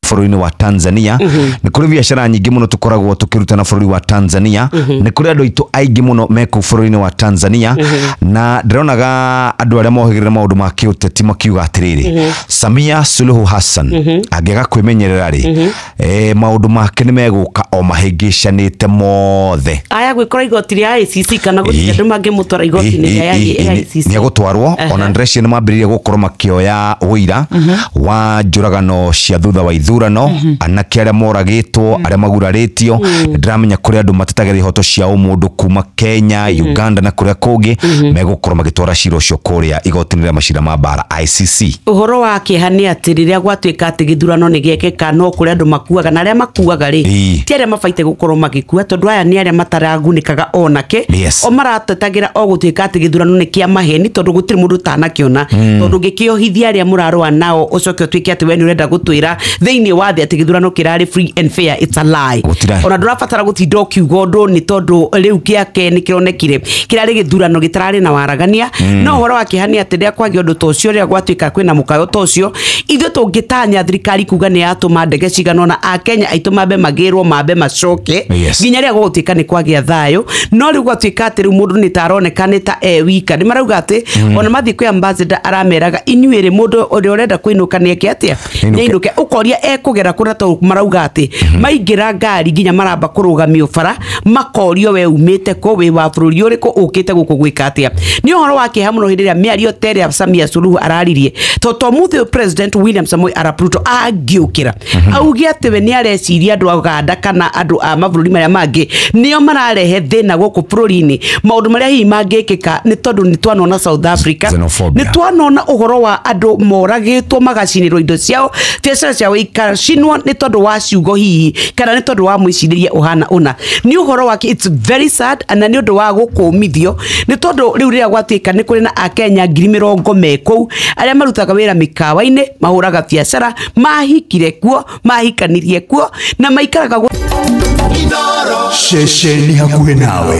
Bũrũri-inĩ wa Tanzania. Nĩ kũrĩ biacara nyingĩ mũno tũkoragwo tũkĩruta na bũrũri wa Tanzania. Nĩ kũrĩ andũ aitũ aingĩ mũno me kũu bũrũri-inĩ wa Tanzania, na ndĩronaga andũ arĩa mohĩgĩrĩra maũndũ ma kĩũteti makiuga atĩrĩrĩ, Samia Suluhu Hassan angĩaga kwĩmenyerera rĩ, maũndũ make nĩ megũka o mahĩngĩcanĩte mothe. Aya gwĩkora igoti rĩa ICC kana gũtirĩ andũ mangĩmũtwara igoti-inĩ rĩa ICC. Nĩ egũtwarwo. Ona ndĩreciria nĩ mambĩrĩria gũkorwo makĩoya ũira wa njũragano cia thutha wa ithurano, anake arĩa moragĩtwo, arĩa magurarĩtio. Ndĩramenya kũrĩ andũ matetagĩra ihoto cia ũmũndũ kuma Kenya, Uganda na kũrĩa kũngĩ megũkorwo magĩtwara cira ũcio kũrĩa igoti-inĩ rĩa macira ma mbara, ICC. Ũhoro wa kĩeha nĩ atĩ rĩrĩa gwatuĩka atĩ gĩthurano nĩ gĩekĩka, no kũrĩ andũ makuaga, na arĩa makuaga rĩ, ti arĩa mabaite gũkorwo magĩkua, tondũ aya nĩ arĩa mataragunĩkaga onake. O maratetagĩra o gũtuĩka atĩ gĩthurano nĩ kĩa maheni, tondũ gũtirĩ mũndũ ũtanakĩona, tondũ ũngĩkĩohithia arĩa mũrarũa nao, ũcoke ũtuĩke atĩ we nĩ ũrenda gũtwĩra thĩinĩ wa thĩ atĩ gĩthurano kĩrarĩ free and fair, it's a lie. Gũtirarĩ. Ona ndũrabatara gũtinda ũkiuga ũndũ, nĩ tondũ rĩu kĩake nĩ kĩronekire kĩrarĩ gĩthurano gĩtararĩ na waragania. No ũhoro wa kĩeha nĩ atĩ rĩrĩa kwagĩa ũndũ ta ũcio, rĩrĩa gwatuĩka kwĩna mũkayo ta ũcio, ithuĩ tũngĩtanya thirikari kuga nĩ yatũma ndege cigana ũna, Akenya aitũ mambe magĩrwo mambe macoke nginya rĩrĩa gũgũtuĩka nĩ kwagĩa thayũ. No rĩu gwatuĩka atĩ rĩu mũndũ nĩ ta aroneka nĩ ta e wika. Nĩ marauga atĩ ona mathiĩ kwĩ ambassador, arameraga inyuĩ rĩ, mũndũ ũrĩa ũrenda kũinũka nĩ eke atĩa? Nĩainũke. Nĩainũke. Ũkoria ekũgera kũna, tondũ marauga atĩ maingĩra ngari nginya maramba kũrũgamio bara, makorio we umĩte kũ, wĩ wa bũrũri ũrĩkũ, ũkĩte gũkũ gwĩka atĩa. Nĩ ũhoro wa kĩeha mũno hĩndĩ ĩrĩa mĩario ta ĩrĩa Samia Suluhu araririe, tondũ to mũthĩ ũyũ President William Samoei Arap Ruto angĩũkĩra auge atĩ we nĩ areciria andũ a Uganda kana andũ a mabũrũri marĩa mangĩ nĩo mararehe thĩna gũkũ bũrũri-inĩ, maũndũ marĩa hihi mangĩkĩka nĩ tondũ nĩ twanona South Africa, Xenophobia. nĩ twanona ũhoro wa andũ moragĩtwo, magacinĩrwo indo ciao, biacara ciao ikacinwo nĩ tondũ wa ciugo hihi kana nĩ tondũ wa mwĩcirĩrie ũhana ũna. Nĩ ũhoro wake, it's very sad, na nĩ ũndũ wa gũkũmithio, nĩ tondũ rĩu rĩrĩa gwatuĩka nĩ kũrĩ na Akenya 40,000 me kũu, arĩa marutaga wĩra mĩkawa-inĩ, mahũraga biacara, mahikire kuo, mahikanirie kuo na maikaraga Ceceni hakuhĩ nawe.